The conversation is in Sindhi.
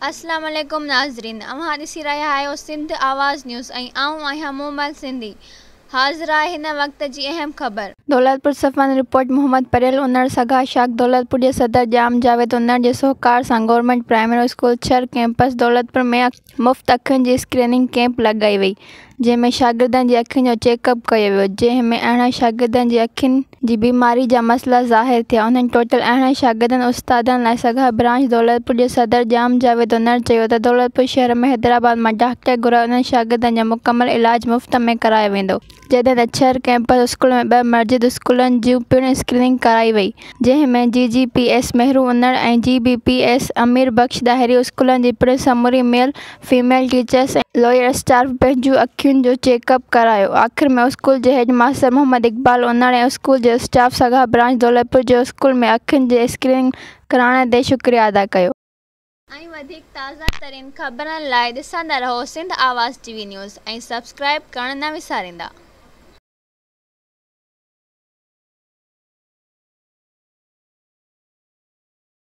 اسلام عليڪم ناظرين اوهان ڏسي رهيا آهيو سنڌ آواز نيوز ۽ آئون آهيان مومل سنڌي حاضر آهي هن وقت جي اهم خبر. دولتپور صفن رپورٽ، محمد پريل انڙ، سگا شاخ دولتپور جي صدر ڄام جاويد انڙ جي سهڪار سان گورنمينٽ پرائمري اسڪول ڇر ڪئمپس دولتپور ۾ مفت اکين جي اسڪريننگ ڪئمپ لڳائي وئي جنهن ۾ شاگردن جي اکين جو چيڪ اپ ڪيو ويو جنهن ۾ 18 شاگردن جي اکين جي بيماري جا مسئلا ظاهر ٿيا انهن ٽوٽل 18 شاگردن استادن لاء سگا برانچ دولتپور جي صدر ڄام جاويد انڙ چيو ته دولتپور شهر ۾ حيدرآباد مان ڊاڪٽر گهرائي انهن شاگردن جو مڪمل علاج مفت ۾ ڪرايو ويندو جڏهن ته ڇر ڪئمپس اسڪول ۾ ٻه مرجد اسڪولن جون پڻ اسڪريننگ ڪرائي وئي جنهن ۾ G G P S Mehru Unar ۽ G B P S Amir Bakhsh Dahri اسڪولن جي پڻ سموري male female teachers ۽ lower staff پنهنجون اکين جو چيڪ اپ ڪرايو. آخر ۾ اسڪول جي head master Muhammad Iqbal Anar ۽ school جي اسٽاف سگا برانچ دولتپور جو اسڪول ۾ اکين جي اسڪريننگ ڪرائڻ تي شڪريو ادا ڪيو. ۽ وڌيڪ تازه ترين خبرن لاء ڏسندا رهو Sindh Awaz T V news ۽ subscribe ڪرڻ نه وساريندا.